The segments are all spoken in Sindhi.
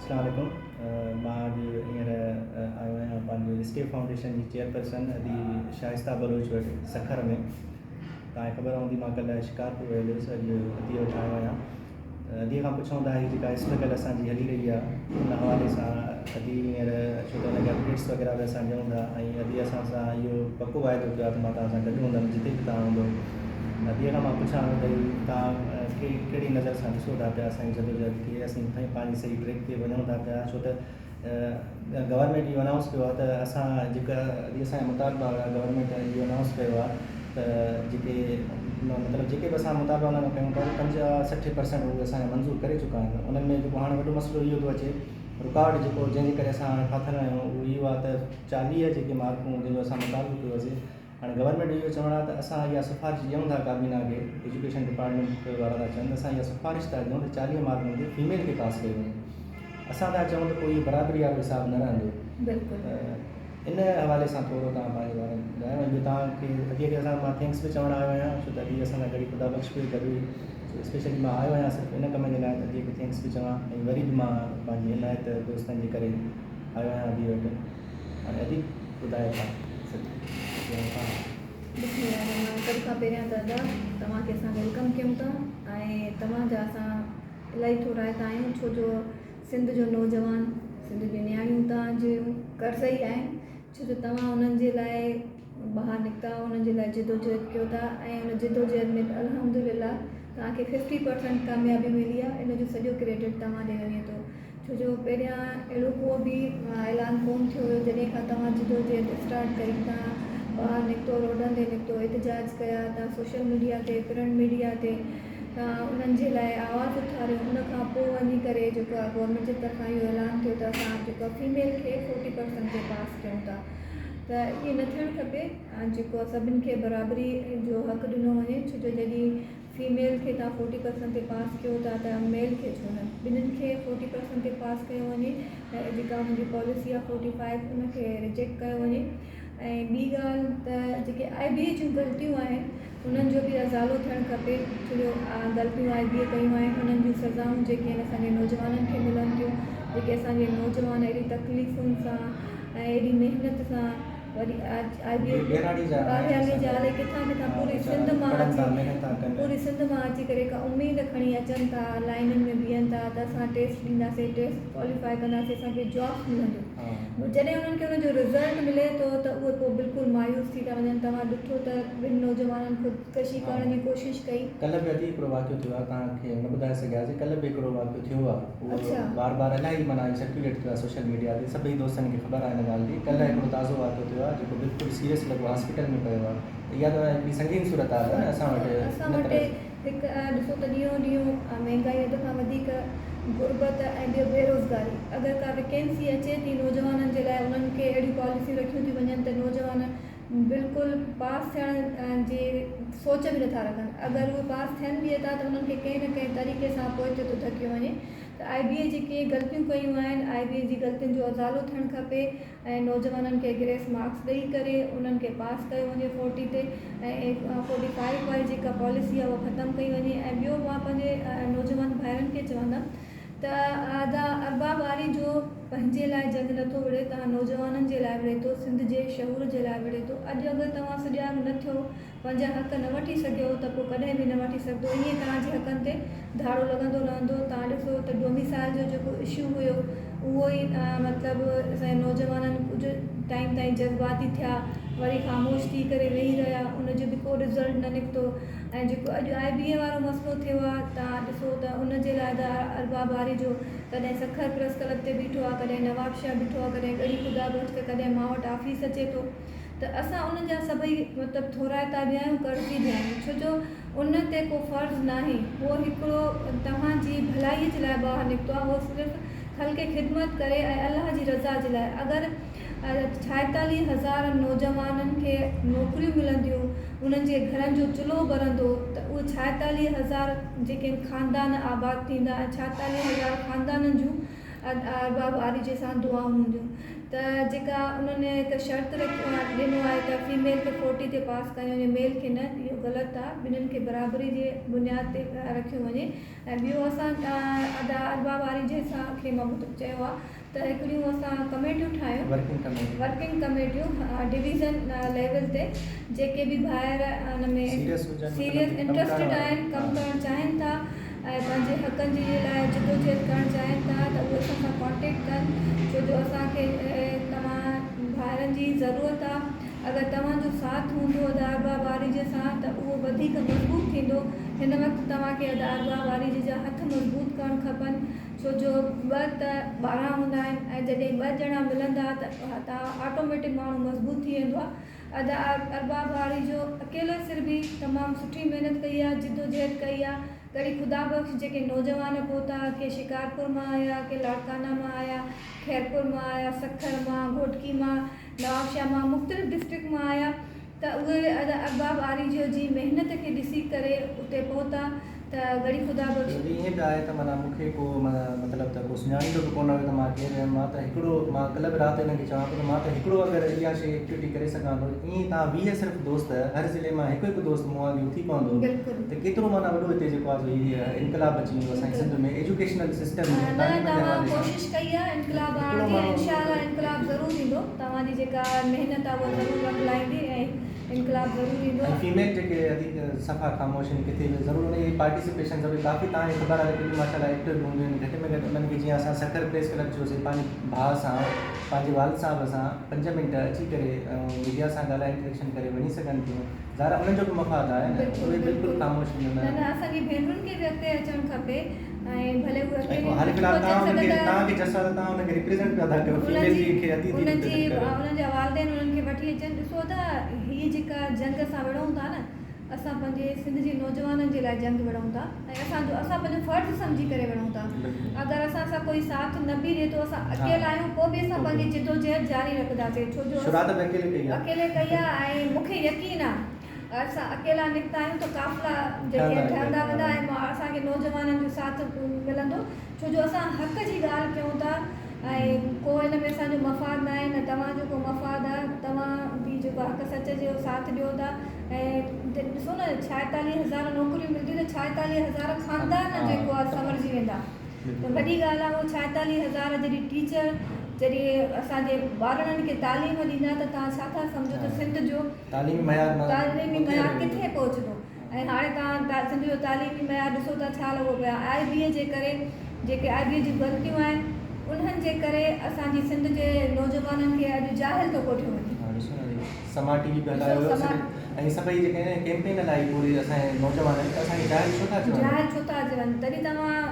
اسلام عليڪم مان اڄ هينئر آيو آهيان پنهنجي اسٽيپ فائونڊيشن جي چيئرپرسن ادي شائسته بلوچ وٽ سکر ۾ توهان کي خبر هوندي مان ڪلهه شڪارپور ويل هيس اڄ ادي وٽ آيو آهيان ادي کان پڇون ٿا هي جيڪا اسٽرگل اسان جي هلي رهي آهي ان حوالي سان ادي هينئر ڇو ته ان کي اپڊيٽس وغيره به اسان ڏيون ٿا ۽ ادي اسان سان اهو پڪو واعدو ڪيو آهي ته مان توهان سان گڏ هوندم جتي به توهان هوندو ادي کان مان پڇان ٿو ته هي توهان ڪهڙي نظر سان ڏسو ٿا پيا اسان جي جدوجهد کي اسين پنهنجي صحيح ٽريڪ تي وڃون ٿا پيا ڇو ته گورنمينٽ اهو انائونس ڪيو آهي ته اسان جيڪا اڄ اسان جا مطالبا هيا گورنمينٽ اهو انائونس ڪيو آهي ته جيڪي مطلب جيڪي به اسان مطالبا انهن کان ڪيون ٿا 50 60 پرسنٽ اهي اسان جا منظور ڪري چڪا آهن انهن ۾ جيڪو هاڻي وڏو مسئلو اهو ٿو اچي رڪاوٽ جيڪو جنهن جي ڪري اسان هاڻي ڦاٿل آهيون اهو اهو آهي ته 40 جيڪي مارڪون جنهن جو اسان مطالبو ڪيوسي هاڻي گورنمينٽ جو اهو چوڻ آهي ته اسان اها سفارش ڏيون ٿا ڪابينا کي، ايجوڪيشن ڊپارٽمينٽ وارا ٿا چون ته اسان اها سفارش ٿا ڏيون ته 40 مارڪن تي فيميل کي پاس ڪيو وڃي. اسان ٿا چئون ته پوء اهو برابري وارو حساب نه رهندو. ته ان حوالي سان ٿورو توهان پنهنجي باري ۾ ٻڌايو ۽ ٻيو توهان کي اديء کي اسان مان thanks به چوڻ آيو آهيان ڇو ته ادي اسان سان گڏ خدا بخش به گڏ هئي سو اسپيشلي مان آيو آهيان صرف ان ڪم جي لاء ته اديء کي thanks به چوان ۽ وري به مان پنهنجي حمايت دوستن جي ڪري آيو آهيان اديء وٽ. هاڻي ادي ٻڌايو ٿا سڄي جنهن کان. بسم الله الرحمٰن الرحيم سڀ کان پهريان ته ادا توهان کي اسان welcome ڪيون ٿا ۽ توهان جا اسان الاهي ٿورائتا آهيون ڇو جو سنڌ جو نوجوان سنڌ جون نياڻيون توهان جون قرض ئي آهن ڇو جو توهان انهن جي لاء ٻاهر نڪتا انهن جي لاء جدوجهد ڪيو ٿا ۽ ان جدوجهد ۾ الحمدلله توهان کي 50 پرسنٽ ڪاميابي ملي آهي ان جو سڄو ڪريڊٽ توهان ڏي وڃي ٿو ڇو جو پهريان اهڙو ڪو به اعلان ڪونه ٿيو هيو جڏهن کان توهان جدوجهد اسٽارٽ ڪئي توهان ٻاهر نڪتو روڊن تي نڪتو احتجاج ڪيا توهان سوشل ميڊيا تي پرنٽ ميڊيا تي توهان انهن جي لاء آواز اٿاريو ان کان پوء وڃي ڪري جيڪو آهي گورنمينٽ جي طرفان اهو اعلان ٿيو ته اسان جيڪو آهي فيميل کي 40 پرسنٽ تي پاس ڪيون ٿا ته ائين نه ٿيڻ کپي جيڪو آهي سڀني کي برابري جو حق ڏنو وڃي ڇو جو جڏهن فيميل کي توهان 40 پرسنٽ تي پاس ڪيو ٿا ته ميل کي ڇو نه ٻنهين کي 40 پرسنٽ تي پاس ڪيو وڃي ۽ جيڪا انهن جي پاليسي آهي 45 ان کي ريجيڪٽ ڪيو وڃي ۽ ٻي ڳالهه ته جيڪي آء بي اي جون غلطيون آهن انهن جو به ازالو ٿيڻ کپي ڇو جو غلطيون آء بي اي ڪيون آهن انهن جون سزائون جيڪي آهن اسان جي نوجوانن کي ملن ٿيون جيڪي اسان جي نوجوان اهڙي تڪليفن سان ۽ ايڏي محنت سان وري آء بي اي ٻهراڙي جا ٻهراڙي جا الائي ڪٿان ڪٿان پوري سنڌ مان پڙهن ٿا اچي محنت ٿا ڪن پوري سنڌ مان اچي ڪري هڪ اميد کڻي اچن ٿا لائنن ۾ بيهن ٿا ته اسان ٽيسٽ ڏينداسين ٽيسٽ ڪواليفائي ڪنداسين اسان کي جابس ملنديون جڏهن انهن کي ان جو رزلٽ ملي ٿو ته اهي پوء بلڪل مايوس ٿي ٿا وڃن توهان ڏٺو ته ٻن نوجوانن خودڪشي ڪرڻ جي ڪوشش ڪئي. ڪلهه به ادي هڪڙو واقعو ٿيو آهي توهان کي نه ٻڌائي سگهياسين ڪلهه به هڪڙو واقعو ٿيو آهي اهو بار بار الاهي معنيٰ سرڪيوليٽ ٿيو آهي سوشل ميڊيا تي سڀئي دوستن کي خبر آهي ان ڳالهه جي ڪلهه هڪڙو تازو واقعو ٿيو آهي جيڪو بلڪل سيريس لڳو هاسپيٽل ۾ پيو آهي ته اها ته هڪڙي سنگين صورت حال آهي نه اسان وٽ اسان ان وٽ طرح هڪ ڏسو ته ڏينهون ڏينهن مهنگائي حد کان وڌيڪ غربت ۽ ٻيو بيروزگاري اگر ڪا ويڪينسي اچي ٿي نوجوانن جي لاء انهن کي اهڙيون پاليسيون رکيون ٿيون وڃن ته نوجوان بلڪل پاس ٿيڻ جي سوچ به نٿا رکن اگر اهي پاس ٿين به ٿا ته انهن کي ڪنهن نه ڪنهن طريقي سان پوئتي ٿو ڌڪيو وڃي ته آء بي اي جيڪي غلطيون ڪيون آهن آء بي اي جي غلطين جو ازالو ٿيڻ کپي ۽ نوجوانن کي گريس مارڪس ڏئي ڪري انهن کي پاس ڪيو وڃي 40 تي ۽ 45 واري جيڪا پاليسي آهي اها ختم ڪئي وڃي ۽ ٻيو مان پنهنجي نوجوان ڀائرن کي چوندم ته ادا ارباب آريجو پنهنجي لاء جنگ نه ٿو وڙهي توهان نوجوانن جي لاء وڙهي ٿو سنڌ جي شعور جي لاء وڙهي ٿو اڄ اگر توهان سجاڳ نه ٿيو پنهنجا حق نه وٺي سگهيو ته پوء ڪڏهن به نه وٺي سگهندو ائين توهان جي حقن تي ڌاڙو لڳندو رهندو توهان ڏسو ته ڊوميسائل جو جيڪو اشو هيو اهو ئي مطلب اسان جي نوجوانن ڪجهه ٽائيم تائين جذباتي ٿيا وري خاموش ٿي ڪري ويهي رهيا ان جو به ڪو رزلٽ نه نڪتو ۽ جيڪو اڄ آء بي اي وارو مسئلو ٿيو آ تان ڏسو ته ان جي لاء ته ارباب آريجو ڪڏهن سکر پريس ڪلب تي بيٺو آ ڪڏهن نوابشاهه بيٺو آ ڪڏهن ڳڙهي خدا بخش ته ڪڏهن مان وٽ آفيس اچي ٿو ته اسان ان جا سڀئي مطلب ٿورائتا به آهيون قرضي به آهيون ڇو جو ان تي ڪو فرض ناهي هو هڪڙو توهان جي ڀلائي جي لاء ٻاهر نڪتو آ هو صرف خلق خدمت ڪري ۽ الله جي رضا جي لاء اگر 46 هزار نوجوانن کي نوڪريون ملنديون، انهن جي گهرن جو چلهو ٻرندو ته اهي 46 هزار جيڪي آهن خاندان آباد ٿيندا ۽ 46 هزار خاندانن جون ارباب آريجي سان دعائون هونديون ته جيڪا انهن هڪ شرط رکيو آهي ڏنو آهي ته فيميل کي فورٽي تي پاس ڪيو وڃي ميل کي نه اهو غلط آهي ٻنهين کي برابري جي بنياد تي رکيو وڃي ۽ ٻيو اسان ادا ارباب آريجي سان کي مان چيو آهي ته هڪڙيون اسان ڪميٽيون ٺاهيون ورڪنگ ڪميٽيون ڊويزن ليول تي جيڪي به ڀائر ان ۾ سيريس انٽرسٽيڊ آهن ڪم ڪرڻ چاهين ٿا ۽ پنهنجي حقن جي لاء جدوجهد ڪرڻ چاهين ٿا ته اهي اسان سان ڪانٽيڪٽ ڪن ڇو جو اسان کي توهان ڀائرن جي ضرورت آهي اگر توهان جو ساٿ هوندو ادا ارباب آريجي سان ته اهو وڌيڪ مضبوط ٿيندو هن وقت توهان کي ادا ارباب آريجي جا هٿ مضبوط ڪرڻ کپن ڇو جو ٻه ته 12 هوندا آهن ۽ جڏهن ٻه ڄڻا ملندا ته آٽوميٽڪ ماڻهو مضبوط ٿي ويندو آهي. ادا ارباب آريجو اڪيلو سر به تمام سٺي محنت ڪئي آهي جدوجهد ڪئي آهي ڳڙهي خدا بخش جيڪي نوجوان پهتا ڪي شڪارپور مان آيا ڪي لاڙڪانا مان آيا خيرپور مان آيا سکر مان گهوٽڪي مان نوابشاهه مان مختلف ڊسٽرڪٽ مان آيا ته اهي ادا ارباب آريجو جي محنت کي ڏسي ڪري اتي پهتا ته ڳڙهي خدا بخش. ٻيو ائين به آهي ته معنيٰ مون کي ڪو معنيٰ مطلب ته ڪو سڃاڻيندو به ڪونه هيو ته مان ڪير هيم مان ته هڪڙو مان ڪلهه به رات هنن کي چوان پيو ته مان ته هڪڙو اگر اها شيء ايڪٽيوٽي ڪري سگهان ٿو ائين ئي توهان 20 صرف دوست هر ضلعي مان هڪ هڪ دوست مون وانگي اٿي پوندو ته ڪيترو معنيٰ وڏو هتي جيڪو آهي سو هي انقلاب اچي ويندو اسان جي سنڌ ۾ ايجوڪيشنل سسٽم ۾ نه تعليم جي توهان حوالي سان ڪوشش ڪئي آهي انقلاب هڪڙو آڻڻ جي ماڻهو انشاء الله انقلاب ضرور ايندو توهان جي جيڪا محنت آهي اها ضرور رنگ لائيندي ۽ انقلاب ضرور ايندو. ۽ فيميل جيڪي وڌيڪ صفا خاموش آهن ڪٿي به ضرور انهن جي پارٽيسپيشن ضروري ڪافي توهان کي خبر آهي ته ڪجهه ماشاء الله ايڪٽو به هونديون آهن گهٽ ۾ گهٽ انهن کي جيئن اسان سکر پريس ڪلب چيوسين پنهنجي ڀاء سان پنهنجي والد صاحب سان 5 منٽ اچي ڪري ميڊيا سان ڳالهائي انٽريڪشن ڪري وڃي سگهن ٿيون ظاهر آهي انهن جو به مفاد آهي نه اهي بلڪل خاموش هونديون نه نه اسان جي ڀينرن کي به اڳتي اچڻ کپي ۽ ڀلي اهي اڪيلي حال في الحال توهان انهن کي توهان کي جس آهي ته توهان انهن کي ريپريزنٽ پيا ٿا ڪيو فيميل جي کي ادي ٿي ريپريزنٽ ڪريو. انهن جا والدين انهن کي وٺي اچن ڏسو ادا هي جيڪا جنگ اسان وڙهون ٿا نه اسان پنهنجي سنڌ جي نوجوانن جي لاء جنگ وڙهون ٿا ۽ اسان جو اسان پنهنجو فرض سمجهي ڪري وڙهون ٿا اگر اسان سان ڪوئي ساٿ نه به ڏي ٿو اسان اڪيلا آهيون پوء به اسان پنهنجي جدوجهد جاري رکنداسين ڇو جو شروعات به اڪيلي ڪئي آهي اڪيلي ڪئي آهي ۽ مون کي يقين آهي اسان اڪيلا نڪتا آهيون ته قافلا جيڪي ٺهندا ويندا ۽ اسان کي نوجوانن جو ساٿ ملندو ڇو جو اسان حق جي ڳالهه ڪيون ٿا ۽ ڪو ان ۾ اسان جو مفاد ناهي نه توهان جو ڪو مفاد آهي توهان به جيڪو حق سچ جو ساٿ ڏيو ٿا ۽ ڏسو نه 46 هزار نوڪريون ملنديون ته 46 هزار خاندان جيڪو آهي سنورجي ويندا ته وڏي ڳالهه آهي اهو 46 هزار جڏهن ٽيچر جڏهن اسان جي ٻارڙن کي تعليم ڏيندا ته توهان ڇا ٿا سمجهو ته سنڌ جو تعليمي معيار تعليمي معيار ڪٿي پهچندو ۽ هاڻي توهان سنڌ جو تعليمي معيار ڏسو ٿا ڇا لڳو پيو آهي آء بي اي جي ڪري جيڪي آء بي اي جون غلطيون آهن انهن جي ڪري اسان جي سنڌ جي نوجوانن کي اڄ جاهل ٿو ڪوٺيو وڃي. ها ڏسو نه هي سما ٽي وي به هلايو ويو ۽ سڀئي جيڪي آهن ڪيمپين هلائي پوري اسان جي نوجوانن ته اسان کي جاهل ڇو ٿا چون. جاهل ڇو ٿا چون تڏهن توهان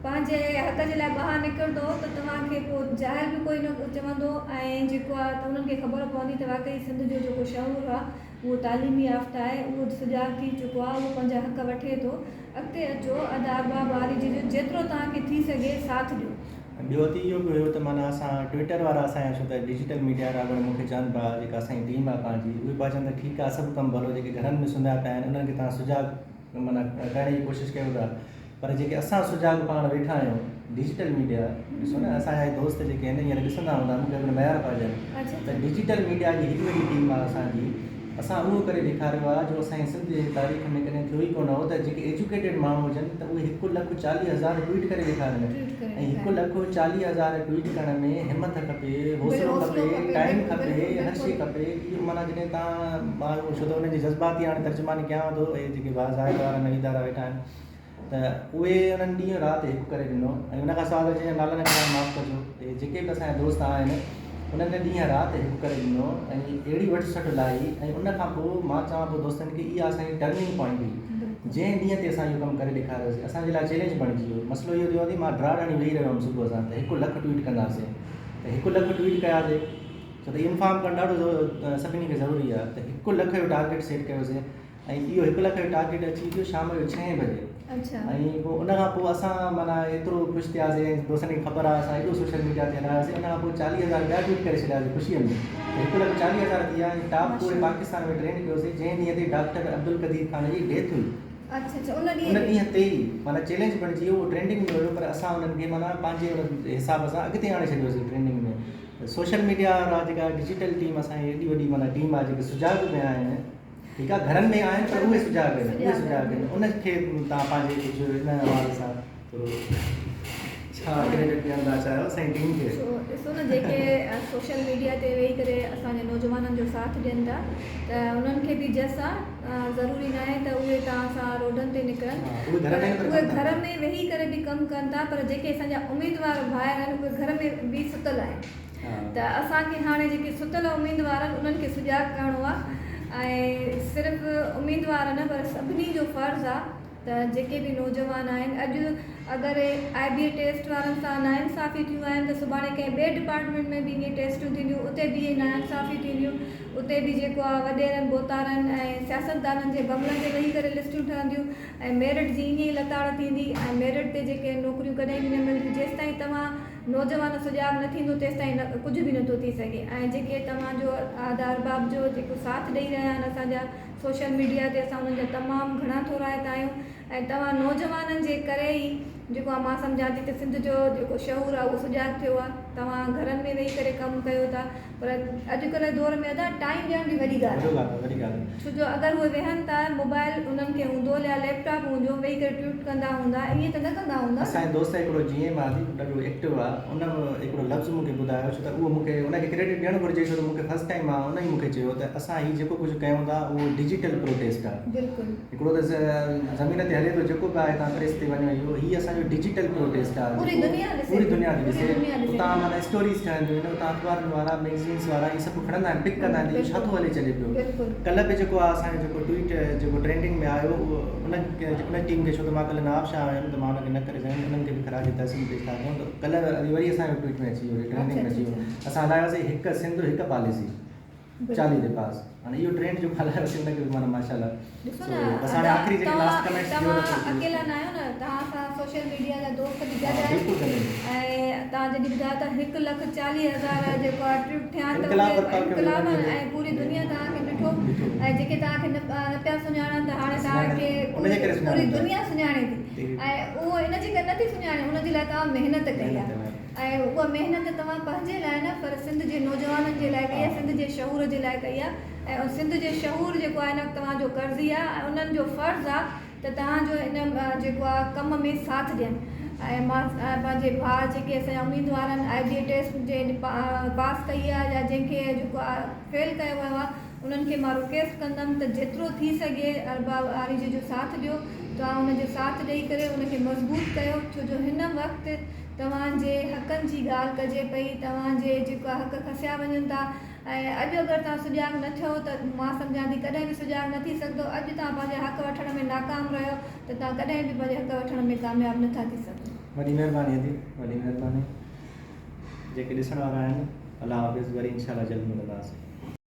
پنهنجي حق جي لاء ٻاهر نڪرندو ته توهان کي پوء جاهل به ڪوئي نه چوندو ۽ جيڪو آهي ته انهن کي خبر پوندي ته واقعي سنڌ جو جيڪو شعور آهي اهو تعليمي يافته آهي اهو سجاڳ ٿي چڪو آهي اهو پنهنجا حق وٺي ٿو اڳتي اچو ادا ارباب آريجي جو جيترو توهان کي ٿي سگهي ساٿ ڏيو. ٻيو ته اهو به هيو ته معنيٰ اسان ٽوئٽر وارا اسان جا ڇو ته ڊجيٽل ميڊيا وارا اڳ مون کي چون پيا جيڪا اسان جي ٽيم آهي پنهنجي اهي پيا چون ته ٺيڪ آهي سڀ ڪم ڀلو جيڪي گهرن ۾ سمهيا پيا آهن انهن کي توهان سجاڳ معنيٰ ڪرڻ جي ڪوشش ڪيو ٿا پر جيڪي اسان سجاڳ پاڻ ويٺا آهيون ڊجيٽل ميڊيا ڏسو نه اسان جا دوست جيڪي آهن هينئر ڏسندا هوندا مون کي هڪڙو ميار پيا ڏين ته ڊجيٽل ميڊيا جي هيڏي وڏي ٽيم آهي اسان جي اسان اهو ڪري ڏيکاريو آهي جو اسان جي سنڌ جي تاريخ ۾ ڪڏهن ٿيو ئي ڪونه هو ته جيڪي ايجوڪيٽيڊ ماڻهو هجن ته اهي 1,40,000 ٽوئيٽ ڪري ڏيکارين ۽ 1,40,000 ٽوئيٽ ڪرڻ ۾ همٿ کپي حوصلو کپي ٽائيم کپي هر شي کپي اهو معنيٰ جڏهن تان ماڻهو ڇو ته انهن جي جذباتي هاڻي ترجماني ڪيان ٿو اهي جيڪي ڀاء زاهد وارا نويد وارا ويٺا آهن ته اهي انهن ڏينهن رات هڪ ڪري ڏنو ۽ ان کان سواء جنهن جا نالا نه کڻان معاف ڪجو اهي جيڪي به اسان جا دوست آهن انهن ڏينهن رات هڪ ڪري ڏنو ۽ اهڙي وٺ سٺ لاهي ۽ ان کان پوء مان چوان پيو دوستن کي اها اسان جي ٽرننگ پوائنٽ هئي جنهن ڏينهن تي اسان اهو ڪم ڪري ڏيکاريوسين اسان جي لاء چئلينج بڻجي ويو مسئلو اهو ٿيو آهي مان ڊراڙ هڻي ويهي رهيو هيم صبح سان ته 1 لک ٽوئيٽ ڪنداسين ته 1 لک ٽوئيٽ ڪياسين ڇو ته انفارم ڪرڻ ڏاڍو سڀني کي ضروري آهي ته 1 لک جو ٽارگيٽ سيٽ ڪيوسين ۽ اهو 1 لک جو ٽارگيٽ اچي ٿيو شام جو ڇهين بجي ۽ پوء ان کان پوء اسان معنيٰ ايترو خوش ٿياسين ۽ دوستن کي خبر آهي اسان ايڏو سوشل ميڊيا تي هلاياسين ان کان پوء 40 هزار ٻيا ٽوئيٽ ڪري ڇڏياسين خوشيء ۾ ته 1,40,000 ٿي ويا ۽ ٽاپ پوري پاڪستان ۾ ٽرينڊ ڪيوسين جنهن ڏينهن تي ڊاڪٽر عبدالقدير خان جي ڊيٿ هئي. اڇا اڇا ان ان ڏينهن تي ئي معنيٰ چئلينج بڻجي ويو اهو ٽرينڊنگ ۾ هيو پر اسان انهن کي معنيٰ پنهنجي ان حساب سان اڳتي آڻي ڇڏيوسين ٽرينڊنگ ۾ سوشل ميڊيا وارا جيڪا ڊجيٽل ٽيم اسان جي ايڏي وڏي معنيٰ ٽيم آهي جيڪي سجاڳ به آهن ٺيڪ آهي گهرن ۾ آهن پر اهي سجاڳ آهن اهي سجاڳ آهن ان کي توهان پنهنجي ڪجهه ان حوالي سان ٿورو ڇا ڪريڊٽ ڏيڻ ٿا چاهيو اسان جي ٽيم کي؟ سو ڏسو نه جيڪي سوشل ميڊيا تي ويهي ڪري اسان جي نوجوانن جو ساٿ ڏين ٿا ته انهن کي به جس آ ضروري ناهي ته اهي توهان سان روڊن تي نڪرن پر اهي گهر ۾ ويهي ڪري به ڪم ڪن ٿا پر جيڪي اسان جا اميدوار ڀائر آهن اهي گهر ۾ به ستل آهن ته اسان کي هاڻي جيڪي ستل اميدوار آهن انهن کي سجاڳ ڪرڻو آ ۽ صرف اميدوار نه پر سڀني جو فرض آ ته جيڪي به نوجوان آهن اڄ اگر آء بي اي ٽيسٽ وارن سان ناانصافي ٿيون آهن ته سڀاڻي ڪنهن ٻئي ڊپارٽمينٽ ۾ به ائين ٽيسٽون ٿينديون اتي به اهي ناانصافيون ٿينديون اتي به جيڪو آهي وڏيرن ڀوتارن ۽ سياستدانن جي بنگلن تي ويهي ڪري لسٽون ٺهنديون ۽ ميرٽ جي ائين ئي لتاڙ ٿيندي ۽ ميرٽ تي جيڪي نوڪريون ڪڏهن به نه ملنديون جيستائين توهان نوجوان سجاڳ نه ٿيندو تيستائين ڪجهه به نٿو ٿي سگهي ۽ جيڪي توهان جو ادا ارباب جو جيڪو ساٿ ڏئي رهيا آهن اسان جا سوشل ميڊيا تي اسان انهن جا تمام گهڻا ٿورائتا آهيون ۽ توهان نوجوانن جي ڪري ئي جيڪو آهي مان سمجهان ٿي ته سنڌ جو جيڪو شعور آهي اهو سجاڳ ٿيو آهي توهان گهرن ۾ ويهي ڪري ڪم ڪيو ٿا پر اڄڪلهه جي دور ۾ ادا ٽائيم ڏيڻ به وڏي ڳالهه آهي ڇو جو اگر اهي ويهن ٿا موبائل انهن کي هوندو يا ليپ ٽاپ هوندو ويهي ڪري ٽوئيٽ ڪندا هوندا ائين ته نه ڪندا هوندا نه. اسان جو دوست هڪڙو جي ايم آهي ڏاڍو ايڪٽو آهي ان هڪڙو لفظ مون کي ٻڌايو ڇو ته اهو مون کي ان کي ڪريڊٽ ڏيڻ گهرجي ڇو ته مون کي فرسٽ ٽائيم آ ان ئي مون کي چيو ته اسان هي جيڪو ڪجهه ڪيون ٿا اهو ڊجيٽل پروٽيسٽ آ بلڪل هڪڙو ته زمين تي هلي ٿو جيڪو به آهي تان پريس تي وڃو اهو هي اسان جو ڊجيٽل پروٽيسٽ آ پوري دنيا ڏسي پوري دنيا ٿي ڏسي اتان معنيٰ اسٽوريز ٺهنديون آهن اتان اخبارن وارا ميگزينس وارا اهي سڀ کڻندا آهن پڪ ڪندا آهن ته اهو ڇا ٿو هلي چلي پيو ڪلهه به جيڪو آ اسان جو جيڪو ٽوئيٽ جيڪو ٽرينڊنگ ۾ آيو اهو ان ان ٽيم کي ڇو ته مان ڪلهه نواب شاهه ويم ته مان ان کي نه ڪري سگهيم انهن کي به خراج تحسين پيش ٿا ڪيون ته ڪلهه وري اسان جو ٽوئيٽ ۾ اچي ويو ٽرينڊنگ ۾ اچي ويو اسان هلايوسين هڪ سنڌ هڪ پاليسي 40 تي پاس هاڻي اهو ٽرينڊ جو هلايوسين ان کي به معنيٰ ماشاء الله ڏسو نه بس هاڻي آخري جيڪي لاسٽ ڪمينٽس ڏيو توهان اڪيلا نه آهيو نه توهان سان سوشل ميڊيا جا دوست به گڏ آهن بلڪل گڏ ۽ توهان جڏهن ٻڌايو ته 1,40,000 جيڪو آهي ٽرپ ٿيا آهن ته انقلاب ۽ پوري دنيا توهان کي ڏٺو ۽ جيڪي توهان کي نه پيا سڃاڻن ته هاڻي توهان کي پوري دنيا سڃاڻي ٿي ۽ اهو ان جي ڪري نه ٿي سڃاڻي ان جي لاء توهان محنت ڪئي آهي ۽ اها محنت توهان پنهنجي لاء نه پر سنڌ جي نوجوانن جي لاء ڪئي آهي سنڌ جي شعور جي لاء ڪئي آهي ۽ سنڌ جي شعور جيڪو آهي نه توهان جو قرضي آهي ۽ انهن جو فرض آهي ته توهان جو ان جيڪو آهي ڪم ۾ ساٿ ڏين ۽ مان پنهنجي ڀاء جيڪي اسان جا اميدوار آهن آء بي اي ٽيسٽ جنهن پاس ڪئي آهي يا جنهن کي جيڪو آهي فيل ڪيو ويو آهي انهن کي مان رڪويسٽ ڪندم ته جيترو ٿي سگهي ارباب آريجي جو ساٿ ڏيو توهان ان جو ساٿ ڏئي ڪري ان کي مضبوط ڪيو ڇو جو هن وقت توهان جي حقن جي ڳالهه ڪجي پئي توهان جي جيڪو حق کسيا وڃن ٿا ۽ اڄ اگر توهان سجاڳ نه ٿيو ته مان سمجهان ٿي ڪڏهن به سجاڳ نه ٿي سگهندو. اڄ توهان پنهنجا حق وٺڻ ۾ ناڪام رهيو ته توهان ڪڏهن به پنهنجا حق وٺڻ ۾ ڪامياب نه ٿا ٿي سگهو. وڏي مهرباني ادي وڏي مهرباني جيڪي ڏسڻ وارا آهن الله حافظ وري انشاء الله جلد ملنداسين.